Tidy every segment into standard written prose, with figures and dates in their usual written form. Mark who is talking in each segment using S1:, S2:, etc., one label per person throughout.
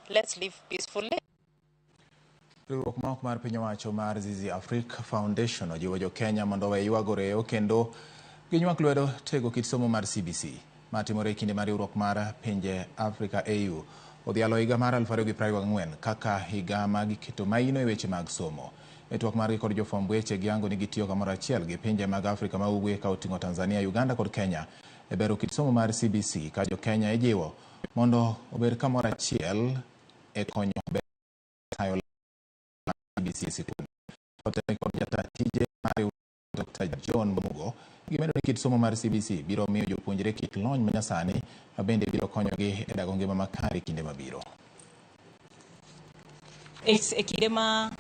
S1: Let's live peacefully.
S2: Riwruok ma ok mar piny owacho mar Zizi Afrique Foundation ojiwo jo Kenya mondo owe ywago reyo kendo ginywak lwedo tego kit somo mar CBC matimore e kinde ma riwruok mar pinje Afrika AU odhialo higa mar 2024 kaka higa ma giketo maino e weche mag somo. E twak margi kod jofwamb weche giyango ni gitiyo kamoro achiel gi pinje mag Afrika ma Ugwe ka oting'o Tanzania, Uganda kod Kenya e bero kit somo mar CBC ka jo Kenya ijiwo mondo obed kamoro achiel e konyo ber tayo CBC e sikunde. Otene kod jata tije mar riwruok Dr. John Mugo gimedo ni kit somo mar CBC biro miyo jopuonjre kit lony manyasani ma bende biro konyogi e dago ngima makare kinde mabiro.
S3: E kinde ma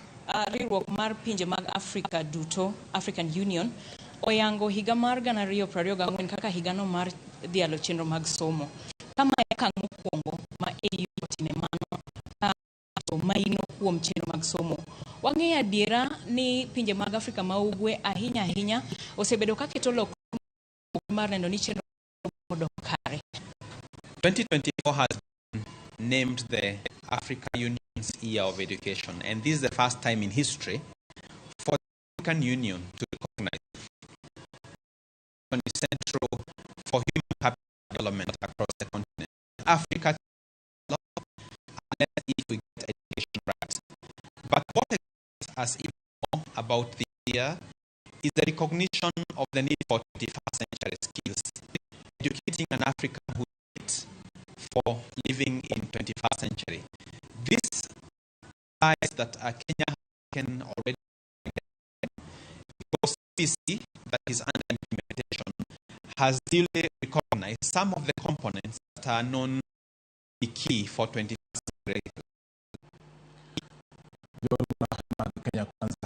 S3: riwruok mar pinje mag Afrika duto, African Union, oyango higa mar 2024 kaka higano mar dhialo chenro mag somo. Ka mae okang' mokwongo ma AU otime mano ka to maino kuom chenro mag somo. Wang'eyo adiera ni pinje mag Afrika ma Ugwe ahinya ahinya osebedo ka keto lokruok mar neno ni chenro odok kare.
S4: 2024 has been named the Africa Union's Year of Education, and this is the first time in history for the African Union to recognize is central for human capital development across the continent. Africa unless if we get education right. But what excites us even more about this year is the recognition of the need for 21st century skills, educating an African who is fit for living in 21st century. This implies that Kenya can already, because CBC that is under implementation has duly recognized some of the components that are known to be key for 21st century